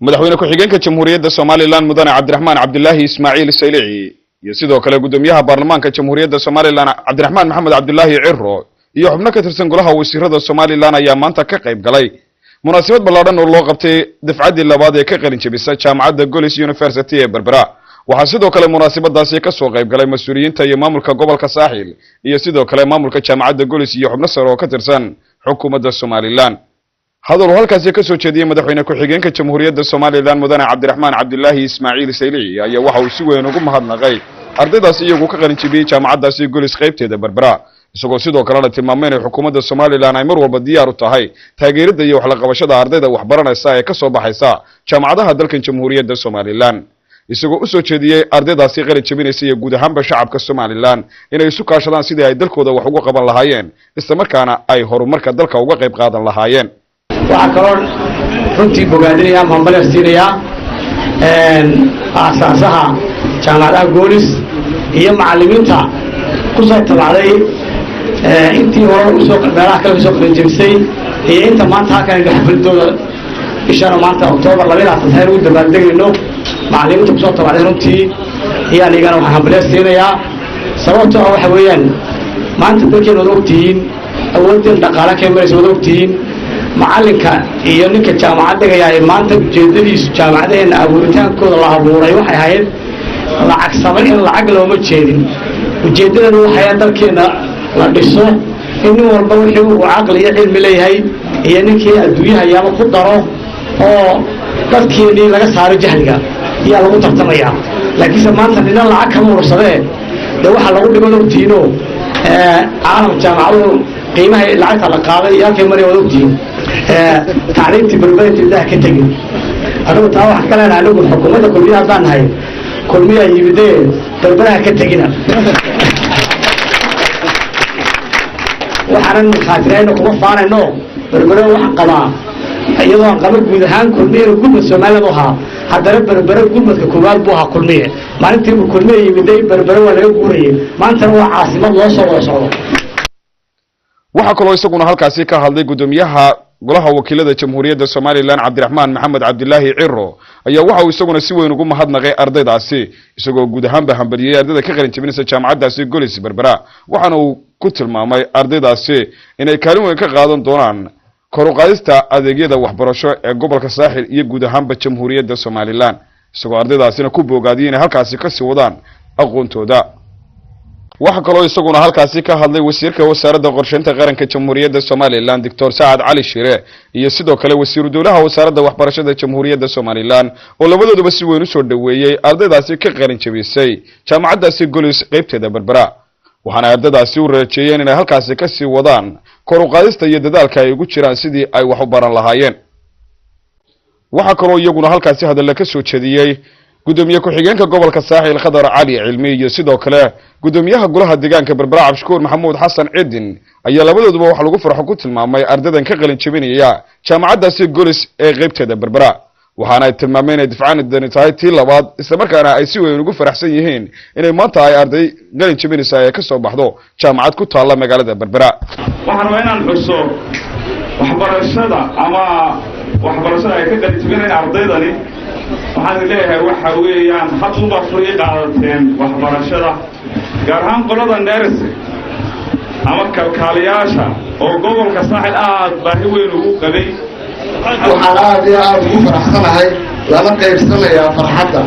Madaxweyne ku-xigeenka Jamhuuriyadda Somaliland, mudane Cabdiraxmaan Cabdilaahi Ismaaciil Saylici, iyo sidoo kale guddoomiyaha baarlamaanka Jamhuuriyadda Somaliland, Cabdiraxmaan Maxamed Cabdilaahi Ciro, iyo xubno ka tirsan golaha wasiirada Somaliland ayaa maanta ka qayb galay munaasabad ballaadhan oo loo qabtay dafcaddii labaad ee ka qalin jebisa jaamacadda Golis University ee Berbera. Waxaa sidoo kale munaasabadaasi ka soo qayb galay mas-uuliyiinta iyo maamulka gobolka Saaxil iyo sidoo kale maamulka jaamacadda Golis iyo xubno sare oo ka tirsan xukuumadda Somaliland. Hadal uu halkaasi ka soo jeediyey madaxweyne ku-xigeenka Jamhuuriyadda Somaliland, mudane Cabdiraxmaan Cabdilaahi Ismaaciil Saylici, ayaa waxa uu si weyn ugu mahadnaqay ardaydaasi iyagu ka qalin jebiyey jaamacaddaasi Golis qaybteeda Berbera, isagoo sidoo kalena tilmaamay inay xukuumadda Somaliland ay mar walba diyaar u tahay taageeridda iyo waxlaqabashada ardayda waxbaranaysa ee ka soo baxaysa jaamacadaha dalkan Jamhuuriyadda Somaliland, isagoo usoo jeediyey ardaydaasi qalin jebinaysa iyo guud ahaanba shacabka Somaliland inay isu kaashadaan sidii ay dalkooda wax uga qaban lahaayeen, islamarkaana ay horumarka dalka uga qayb qaadan lahaayeen. Waxaa kaloo runtii bogaadinaya ama hambalya siinayaa aasaasaha jaamacadaha Goolis iyo macallimiinta ku soo tabacday, intii hore usoo meelaha kale kusoo qalinjebisay iyo inta maanta halkan aynu xafladooda bishana maanta Oktoobar 22 tahay ugu dabaaldegayno. Macallimiinta kusoo tabacday runtii iyo anigana waxaan hambalya siinayaa, sababtoo ah waxa weeyaan maanta dalkeena wada ogtihiin, awoodeen dhaqaale kay maraysa wada ogtihiin. Macallinka iyo ninka jaamacad dhigaya ee maanta ujeedadiisu jaamacadaheena abuuritaankooda la abuuray waxay ahayd lacag samay in lacag looma jeedin. Ujeeddadana waxay ahayd dalkeena la dhiso, in nin walba wixii uu caqli iyo cilmi leeyahay iyo ninkii adduunyaha yaaba ku daro oo dadkeenii laga saaro jahliga ayaa lagu tartamaya. Laakiinse maanta nina lacag kama urursadee, dee waxaa lagu dhigo ogtihiino caalam jaamacaduhu qiimaha lacagta la qaaday iyo halkay maraya waad ogtihiin. Tacliimtii Berbera intaa ka tegin anigu taa waxaan ka leenahay, anigu xukuumadda Kulmiya haddaan nahay, Kulmiyaa yimidee Berberaha ka tegina. Waxaanan markhaatinayno kuma faanayno Berbere. Waxaan qabaa iyadoo aan qaba guud ahaan Kulmiye inuu gurmad Somaliland u ahaa, haddana Berbere gurmadka koowaad buu ahaa Kulmiye. Maalintii uu Kulmiye yimiday Berbere waa laga guurayay, maantana waa caasimad loo soo wada socdo. Waxaa kaloo isaguna halkaasi ka hadlay guddoomiyaha golaha wakiilada Jamhuuriyadda Somaliland, Cabdiraxmaan Maxamed Cabdilaahi Ciro, ayaa waxa uu isaguna si weyn ugu mahadnaqay ardaydaasi, isagoo guud ahaanba hambaliyey ardayda ka qalin jebinaysa jaamacaddaasi Golis Berbera. Waxaana uu ku tilmaamay ardaydaasi inay kaalin weyn ka qaadan doonaan kor u qaadista adeegyada waxbarasho ee gobolka Saaxil iyo guud ahaanba Jamhuuriyadda Somaliland, isagoo ardaydaasina ku bogaadiyay inay halkaasi kasii wadaan aqoontooda. Waxaa kaloo isaguna halkaasi ka hadlay wasiirka wasaaradda qorsheynta qaranka Jamhuuriyadda Somaliland, Doctor Sacad Cali Shire, iyo sidoo kale wasiiru dowlaha wasaaradda waxbarashada Jamhuuriyadda Somaliland, oo labadooduba si weyn usoo dhoweeyey ardaydaasi ka qalin jebisay jaamacaddaasi Golis qaybteeda Berbera. Waxaana ardaydaasi u rajeeyeen inay halkaasi kasii wadaan kor u qaadista iyo dadaalka ay ugu jiraan sidii ay wax u baran lahaayeen. Waxaa kaloo iyaguna halkaasi hadalla ka soo jeediyey gudoomiye ku-xigeenka gobolka Saaxil, Khadar Cali Cilmi, iyo sidoo kale gudoomiyaha golaha deegaanka Berbera, Cabdishakuur Maxamuud Xasan Cidin, ayaa labadooduba waxa lagu farxo ku tilmaamay ardaydan ka qalin jebinaya jaamacaddaasi Golis ee qaybteeda Berbera. Waxaana ay tilmaameen inay difcaanidani tahay tii labaad, islamarkaana ay si weyn ugu faraxsan yihiin inay maanta ay arday qalin jebinaysa ee ka soo baxdo jaamacad ku taalla magaalada Berbera. Waxaan rabaa inaan xuso waxbarashada ama waxbarashada ay ka qalin jebinayaan ardaydani. Waxaan leeyahay waxa weeyaan hadunbaa furii qaadateen waxbarashada, gaar ahaan qolada nursing ama kalkaaliyaasha oo gobolka Saaxil aad baahi weyn ugu qabay. Waxaan aada iyo aada ugu faraxsanahay, lala qaybsanayaa farxadda,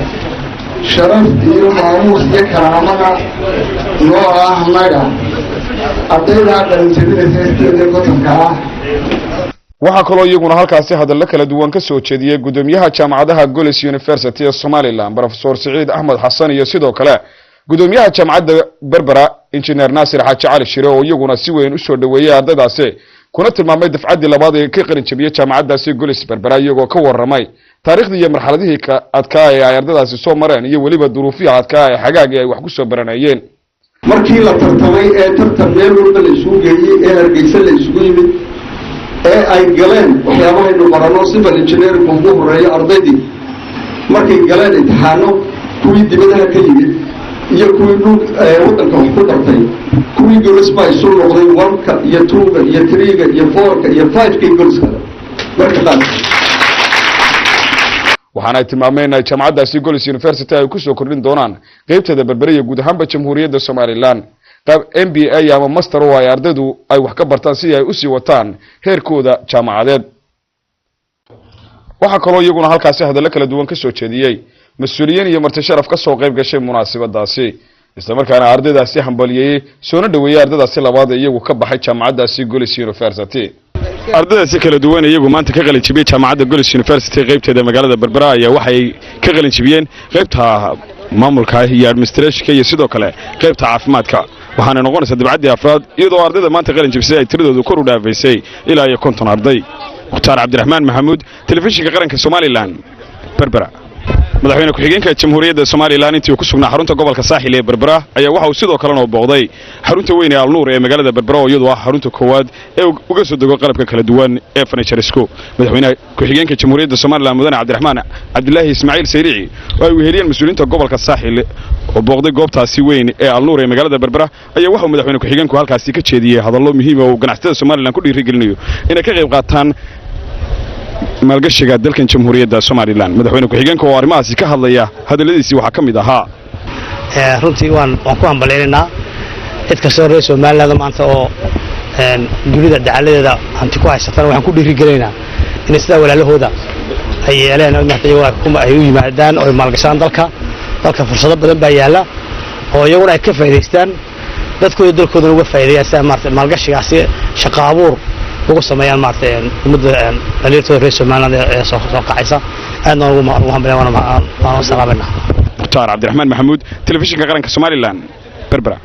sharaf iyo maamuus iyo karaamada noo ah naga ardaydaa qalinjabinaysa 58-ka ah. Waxaa kaloo iyaguna halkaasi hadallo kala duwan ka soo jeediyey guddoomiyaha jaamacadaha Golis University ee Somaliland, Professor Siciid Axmed Xasan, iyo sidoo kale guddoomiyaha jaamacadda Berbera, Injineer Naasir Xaaji Cali Shire, oo iyaguna si weyn usoo dhoweeyey ardaydaasi, kuna tilmaamay dafcaddii labaad ee ka qalin jebiyey jaamacaddaasi Golis Berbera, iyagoo ka warramay taariikhdii iyo marxaladihii ka adkaa ee ay ardaydaasi soo mareen iyo weliba duruufihii adkaa ee xagaagii ay wax ku soo baranayeen. Markii la tartamay ee tartan meel walba la isugu geeyey ee Hargeysa la isugu yimid ee ay galeen waxyaabahaynu baranno civil engineering ugu horeeyo, ardaydii markay galeen imtixaano, kuwii dibadaha ka yimid iyo kuwii dhul waddanka wax ku bartay, kuwii Golis baa isu noqday one-ka iyo two-ga iyo three-ga iyo four-ka iyo five-kay Golis kale marka qaar. Waxaana ay tilmaameen inay jaamacaddaasi Golis University ay kusoo kordhin doonaan qeybteeda Berbere iyo guud ahaanba Jamhuuriyadda Somaliland qaab MBA ama master oo ay ardaydu ay wax ka bartaan sidii ay usii wataan heerkooda jaamacadeed. Waxaa kaloo iyaguna halkaasi hadallo kala duwan ka soo jeediyey mas-uuliyiin iyo marti sharaf ka soo qayb gashay munaasabadaasi, islamarkaana ardaydaasi hambaliyeeyey, soona dhaweeyey ardaydaasi labaad ee iyagu ka baxay jaamacaddaasi Golis University. Ardaydaasi kala duwan iyagu maanta ka qalin jibiyey jaamacadda Golis University qaybteeda magaalada Berbera ayaa waxay ka qalin jibiyeen qaybta maamulka iyo administrationka iyo sidoo kale qaybta caafimaadka, waxaana noqonaysaa dafcaddii afraad, iyadoo ardayda maanta qalin jibisay ay tiradoodu kor u dhaafaysay ilaa iyo 50 arday. Mukhtaar Cabdiraxmaan Maxamuud, Telefishinka Qaranka Somaliland, Berbera. Madaxweyne ku-xigeenka Jamhuuriyadda Somaliland intii uu ku sugnaa xarunta gobolka Saaxil ee Berbera ayaa waxa uu sidoo kalena booqday xarunta weyn ee Alnuur ee magaalada Berbera, oo iyadu ah xarunta koowaad ee uga soo dego qalabka kala duwan ee furnituresku. Madaxweyne ku-xigeenka Jamhuuriyadda Somaliland, mudane Cabdiraxmaan Cabdilaahi Ismaaciil Sayrici, oo ay weheliyeen mas-uuliyiinta gobolka Saaxil, oo booqday goobtaasi weyn ee Alnuur ee magaalada Berbera, ayaa waxa uu madaxweyne ku-xigeenku halkaasi ka jeediyey hadallo muhiim oo uu ganacsatada Somaliland ku dhiirigelinayo inay ka qayb qaataan maalgashiga dalkan Jamhuuriyadda Somaliland. Madaxweyne ku-xigeenka oo arrimahaasi ka hadlaya hadalladiisii waxaa ka mid ahaa: Runtii waan ku hambalyaynaynaa cid kastoo reer Somaliland maanta oo dunida dacaladeeda hanti ku haysatana. Waxaan ku dhiirigelinaynaa inay sidaa walaalahooda ay yeeleen ay u yimaadaan oo ay maalgashadaan dalka. Dalka fursado badan baa yaalla oo iyaguna ay ka faa'idaystaan, dadkooda dalkoodana uga faa'iideeyaan, sida maarata maalgashigaasi shaqo abuur ugu sameeyaan maarata ummadda dhalinyartooda reer Somaliland ee soo kacaysa. Aadna ugu hambalya, waana salaamayna. Mukhtaar Cabdiraxmaan Maxamuud, Telefishinka Qaranka Somaliland, Berbera.